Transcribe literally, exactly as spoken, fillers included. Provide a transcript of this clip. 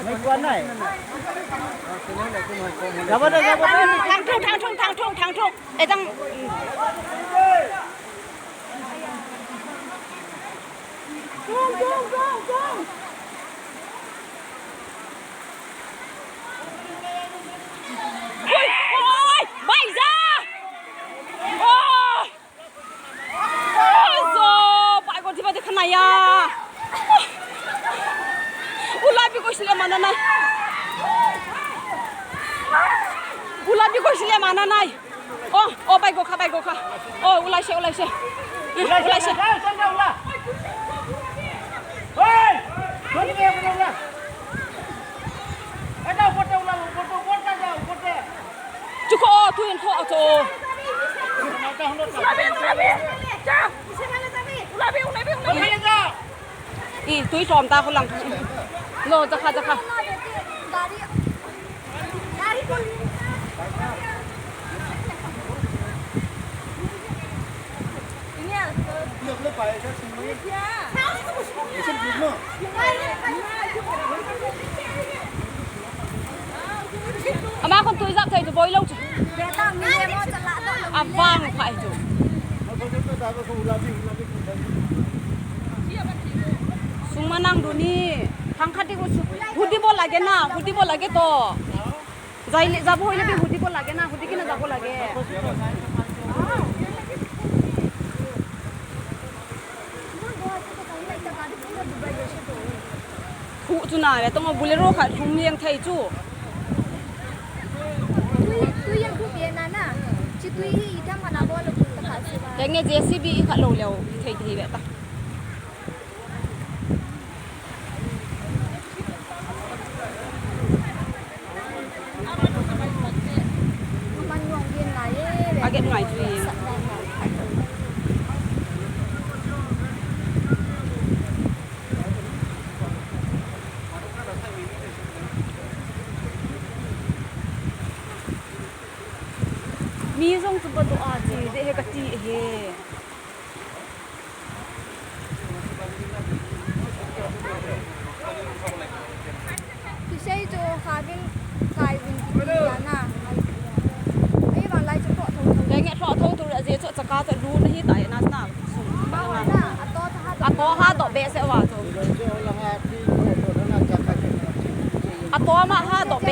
Mai kua nai. Jabo de, jabo de. Thang thong, thang thong, thang thong, thang thong. Etang. Thong, thong, thong, thong. Oi, oi, bai ja. Oh. Zo, pai ko tiba dekha nai ya. Ula bi koisile mana nai. Ula bi koisile mana nai. Oh, oh, bai go kha, bai go kha. Oh, ulaise, ulaise. Ulaise. Chuko, tu in kho ato. I, tu i som ta ko lang. Lo, jakha, jakha. Ama kon tu izap thai tu boi lo chu. Abang phai tu. Sungma nang duni. Thang khati ko su. Hudi bo lage na, hudi bo lage to. Jaile, jabo hoile bi hudibo lage na, hudi kena jabo lage. Khu chu na le, tong Bolero kha thum yang thai chu. Tui, tui yang khu bia na na. Chi tui hi itham kana bol khu ta kha se ba. Teng nge J C B kha lo leo, thai thai le ta. Age ngai chu ye. Mi jong chu ba do a chi de he ka ti he. Kisai jo khavin kai vin ki ya na. Ai ba lai jo tho tho. Denge tho tho tu ra je cho chaka to lu na hi tai na na. Ma wa na ato tha ha. Ato ha do be se wa to. Ato ma ha do be